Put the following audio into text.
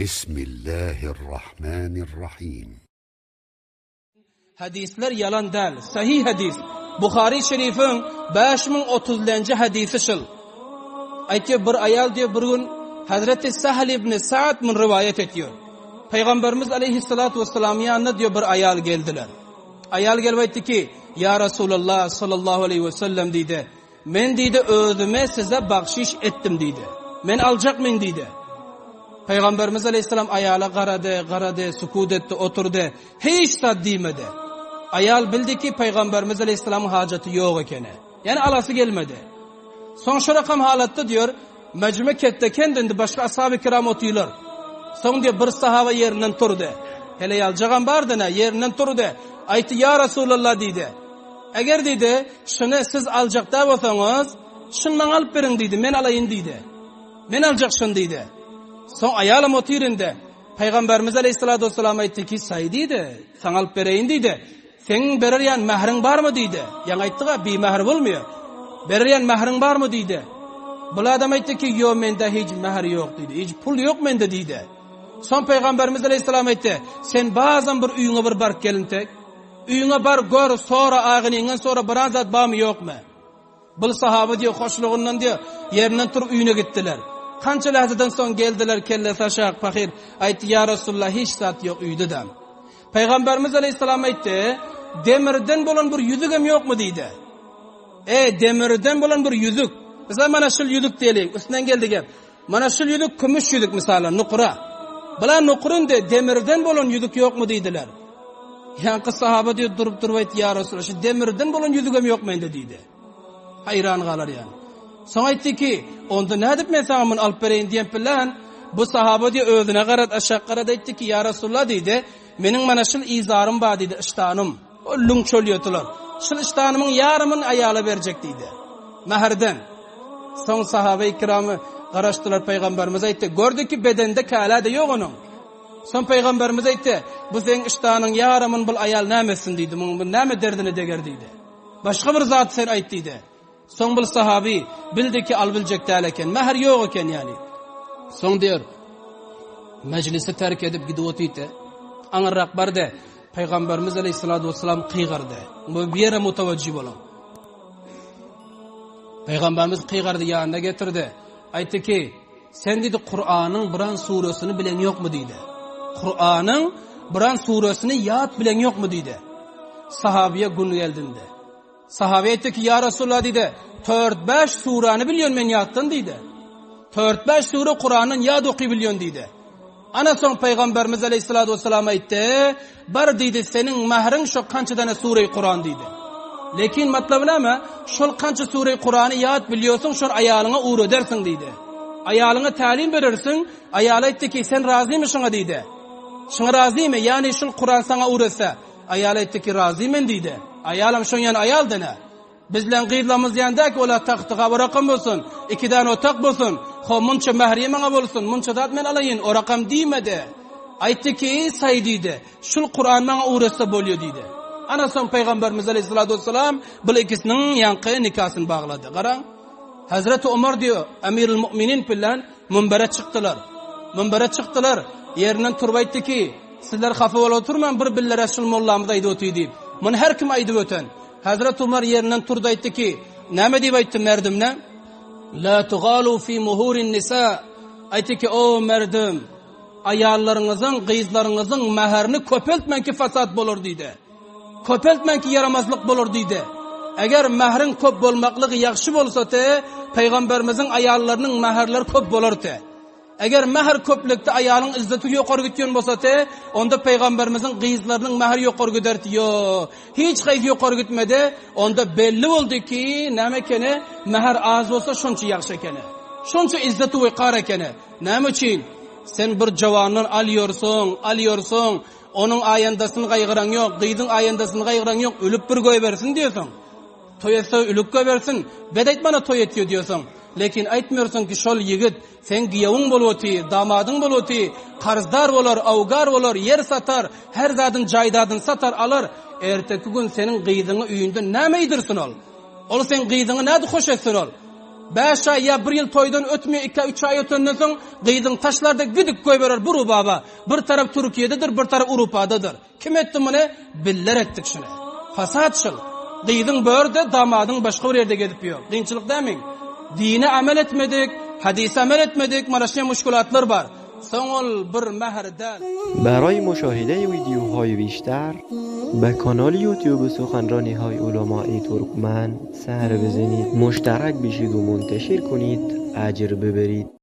Bismillahirrahmanirrahim. Hadyslar ýalan däl, sahyh hadys. Buhary şerifiň 5030 lenji hadysy şul. Aýtýar bir aýal diýip bir gün Hazreti Sahl ibn Sa'd mun riwaýat etýär. Pygamberimiz aleyhissalatu vesselam ýanyna diýip bir aýal geldiler. Aýal gelip aýtdy ki, Ýa Resulallah sallallahu aleyhi ve sellem diýdi. Men diýdi, özüme size bagşyş etdim diýdi. Men aljak men diýdi. Pygamberimiz aleyhisselam aýala garady, garady, sukut etdi, oturdy. Hiç zat diýmedi. Aýal bildi ki, Pygamberimiz aleyhisselamyň hajaty ýok ekeni. Ýani alasy gelmedi. Soň şu rakam halatda diýär, mejme ketde kendindi başga ashab-y kiram otylar. Soň diýär bir sahaba ýerinden turdy. Hele ýaljagam bardy ne, ýerinden turdy. Aýtdy, ýa Resulallah diýdi. Eger diýdi, şuny siz aljak däl bolsaňyz, şuny maňa alyp beriň diýdi, men alaýyn diýdi. Men aljak şuny diýdi. Soň aýalam otyr indi. Pygamberimiz aleyhissalatu vesselam aýtdy ki, saý diýdi, saňa alyp bereýin diýdi. Seň berer ýan mähriň barmy diýdi. Ýaňy aýtdyk-a, bi mähr bolmaýar. Berer ýan mähriň barmy diýdi. Bul adam aýtdy ki, ýo mende hiç mähr ýok diýdi. Hiç pul ýok mende diýdi. Soň Pygamberimiz aleyhissalam aýtdy, sen bazam bir öýüňe bir baryp gelintek. Öýüňe bar gör, sora agynyňdan sora biran zat barmy ýokmy? Bul sahaba diýýär, hoşlugyndan diýýär, ýerinden turup öýüne gitdiler. Kança lähzeden soň geldiler, kellesi aşak, pahyr, aýtdy, Ýa Resulallah, hiç zat ýok öýde-de. Pygamberimiz aleýhissalam aýtdy, Demirden bolan bir ýüzügem ýokmy diýdi. E, demirden bolan bir ýüzük. Mysal mana şul ýüzük diýeliň, üstünden geldi gep. Mana şul ýüzük kümüş ýüzük mysala, nukra. Bula nukra indi demirden bolan ýüzük ýokmy diýdiler. Ýaňky sahaba diýip durup durup aýtdy, Ýa Resulallah, şu demirden bolan ýüzügem ýok mende diýdi. Haýran galar ýaly. Soň aýtdy ki, onda nädip men saňa muny alyp bereýin diýen bilen, bu sahaba diýip özüne garady, aşak garady aýtdy ki, Ýa Resulallah diýdi, meniň mana şul izarym bar diýdi, yşdanym. O lüň çöl ýotular. Şul yşdanymyň ýarymyny aýala berjek diýdi. Mährden. Soň sahabeýi kiramy garaşdylar pygamberimiz aýtdy. Gördi ki bedende käle-de ýok onuň. Soň pygamberimiz aýtdy, bu seň yşdanyň ýarymyny bul aýal näme etsin diýdi. Muň bu näme derdine deger diýdi. Başga bir zat sen aýt diýdi. Soň bul sahaby bildi ki alybiljek däl eken. Mähr ýok eken ýani. Soň diýer, mejlisi terk edip gidip otydy. Aňyrrak bardy. Pygamberimiz aleyhissalatu vesselam kygyrdy. Bu bir ýere mutawajjih boluň. Pygamberimiz kygyrdy ýanyna getirdi. Aýtdy ki, sen diýdi Kuranyň biran suresini bilen ýokmy diýdi. Kuranyň biran suresini ýat bilen ýokmy diýdi. Sahabiýe gün geldinde. Sahabe aýtdy ki, ýa Resulallah diýdi, 4-5 surany bilýän men ýatdan diýdi. 4-5 sure Kurandan ýat oky bilýän diýdi. Ana soň Pygamberimiz aleyhissalatu vesselam aýtdy, bar diýdi, seniň mähriň şo kança dana sure Kuran diýdi. Lekin matlaby näme? Şol kança sure Kurany ýat bilýorsuň, şol aýalyňa ugredersiň diýdi. Aýalyňa tälim berersiň, aýal aýtdy ki, sen razymy şoňa diýdi. Şoňa razymy? Ýani şol Kuran saňa ugretse. Aýal aýtdy ki, razy men diýdi. Aýalam şoň ýaly aýal dene. Bizleň gyzlarymyz diýendäki ola tagtyga bir rakam bolsun, iki däne otag bolsun, ho munça mähriýe maňa bolsun, munça zat men alaýyn, o rakam diýmedi. Aýtdy ki, saý diýdi, şul Kuran maňa ugretse bolýa diýdi. Ana soň Pygamberimiz aleyhissalatu vesselam bul ikisiniň ýaňky nikasyny baglady. Garaň, Hazreti Omar diýo, Emirül Mu'minin bilen münbere çykdylar. Münbere çykdylar, ýerinden turup aýtdy ki, sizler hapa bolup oturmaň, bir billere şul mollamyz aýdyp otyr diýip. Muny her kim aýdyp öten. Hazret Umar ýerinden turdy aýtdy ki, näme diýip aýtdy merdimne? La tugalu fi muhurin nisa. Aýtdy ki, o merdim, aýallaryňyzyň, gyzlaryňyzyň mäherini köpeltmäň ki fasat bolar diýdi. Köpeltmäň ki ýaramazlyk bolar diýdi. Eger mähriň köp bolmaklygy ýagşy bolsa te, pygamberimiziň aýallarynyň mäherleri köp bolar te. Eger mähr köplükde aýalyň yzzeti ýokary gitýän bolsa te, onda pygamberimiziň gyzlarynyň mähri ýokary giderdi. Ýo, hiç haýsy ýokary gitmedi. Onda belli boldy ki, näme ekeni, mähr az bolsa şonça ýagşy ekeni. Şonça izzeti wekar ekeni. Näme üçin? Sen bir jawandan alýorsyň, alýorsyň, onuň aýandasyny gaýgyraň ýok, gyzyň aýandasyny gaýgyraň ýok, ölüp bir goýbersin diýersiň. Toý etse ölüp goýbersin, bet aýtmana toý etýär diýersiň. Lekin aýtmýorsyň ki, şol ýigit Seň giýewiň bolup otyr, damadyň bolup otyr, karzdar bolar, awgar bolar, ýer satar, her zadyny, jaýdadyny satar, alar. Erteki gün seniň gyzyňy öýünde näme iýdirsin ol? Ol seň gyzyňy nädip hoş etsin ol? Bäş aý ýa bir ýyl toýdan ötmeýär, iki aý, üç aý ötenden soň gyzyň taşlar-da gidip goýberer bu rubaba. Bir tarap Türkiýededir, bir tarap Urupadadyr. Kim etdi muny? Bizler etdik şuny. Fasat şul. Gyzyň börde, damadyň başga bir ýerde gezip ýör. Kynçylyk dämi? Dine amel etmedik, hadise amel etmedik, mana şeýle muşkulatlar bar. Soň ol bir mähir däl. برای مشاهده ویدیوهای بیشتر به کانال یوتیوب سخنرانی های علمای ترکمن سر بزنید مشترک بشید و منتشر کنید اجر ببرید.